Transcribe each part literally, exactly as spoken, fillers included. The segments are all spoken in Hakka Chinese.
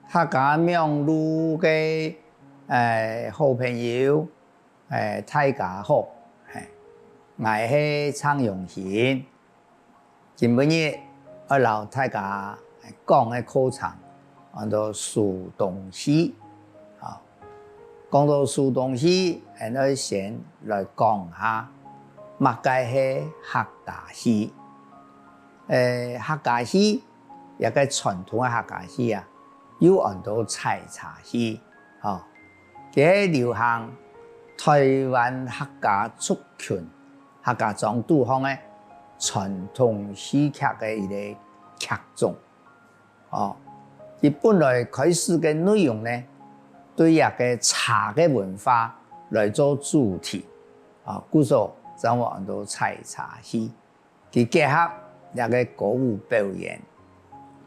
客家網路个，欸，好朋友，欸，大家好，欸，𠊎係鄭榮興。今晡日愛摎大家講个課程，安到收東戲。啊，講到收東戲，𠊎愛先來講下，麼个係客家戲。欸，客家戲，這个傳統个客家戲啊，又安到採茶戲，吼。佢係流行臺灣客家族群、客家庄肚項个傳統戲劇个一个劇種。哦，佢本來開始个內容呢，對這个茶个文化來做主題，啊，故所正會安到採茶戲。 佢結合這个歌舞表演，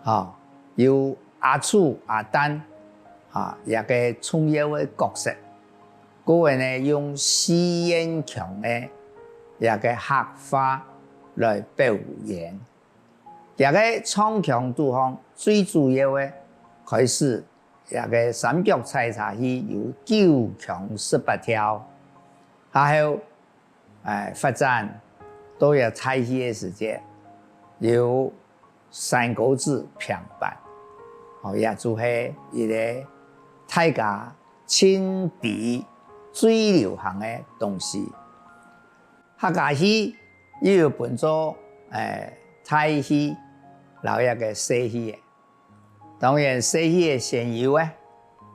吼，有阿楚、阿旦，啊，這个重要个角色，過來呢，用四縣腔个這个客話來表演。這个唱腔肚項最主要个，開始這个三腳採茶戲有九腔十八調，下後 欸，發展到這大戲个時節，有山歌子、平板，哦，也就係一个大家盡知最流行个東西。客家戲又有分做，欸，大戲摎這个細戲个。 當然，細戲个先有欸，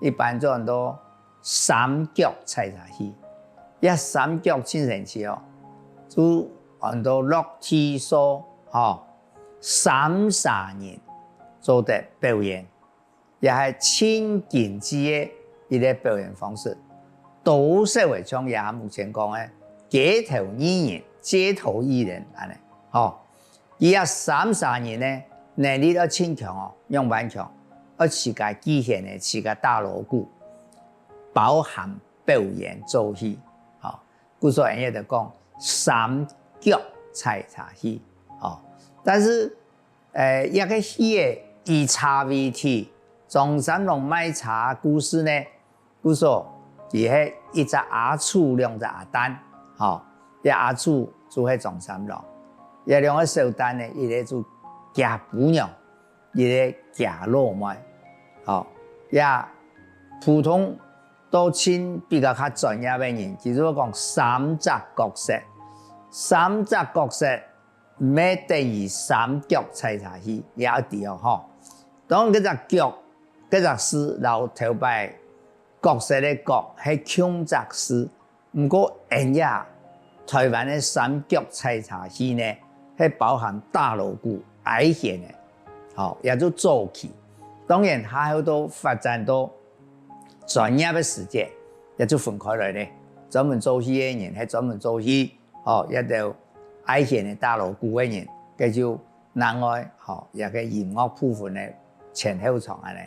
一般就安到三腳採茶戲。這三腳盡神奇哦，就安到落地數，吼，三儕人做得表演，也係盡經濟个一个表演方式。多數會像這下目前講个街頭藝人、街頭藝人恁呢，吼。 佢這三儕人呢，能力愛盡強哦，仰般強？愛自家既然呢，自家打鑼鼓，包含表演做戲，吼，故所𠊎等就講三腳採茶戲，吼。但是，欸，這个戲仔以茶為題，張三郎賣茶个故事呢， 故所，佢係一隻阿楚兩隻阿旦，吼，這阿楚就係張三郎，這兩个小旦呢，一个就厥餔娘，一个厥老妹，吼，這普通到盡比較較專業个人，佢就會講三隻角色，三隻角色毋係等於三腳採茶戲，也愛知哦，吼。當然，該隻腳，該隻字摎頭擺 角色个角係共隻字，毋過𠊎等這臺灣个三腳採茶戲呢，係包含打鑼鼓、挨弦个，吼，也就早期。當然，下後到發展到專業个時節，也就分開來咧。專門做戲个人係專門做戲，吼，這兜挨弦个、打鑼鼓个人，該就另外，吼，這个音樂部分个前後場恁呢。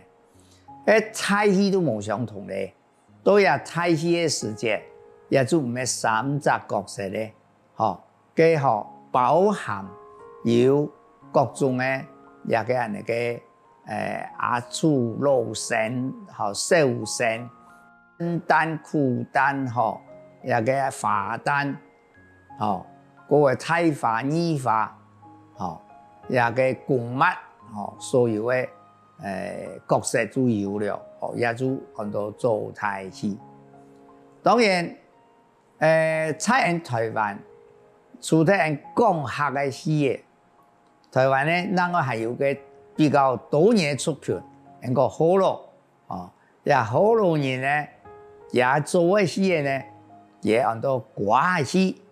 該大戲都無相同咧。到這大戲个時節，也就毋係三隻角色咧，吼，該吼包含有各種个這个恁呢个，欸，阿楚、老生、吼，小生、生旦、苦旦，吼，這个花旦， 吼，該个大花、二花，吼，這个公媽，吼，所有个，欸，角色都有了，吼，也就安到做大戲。當然，欸，在𠊎等臺灣，除忒𠊎等講客个戲仔，臺灣呢，另外還有个比較多元个族群，𠊎等講學老， 哦，這學老人呢，佢做个戲仔呢，佢安到歌仔戲，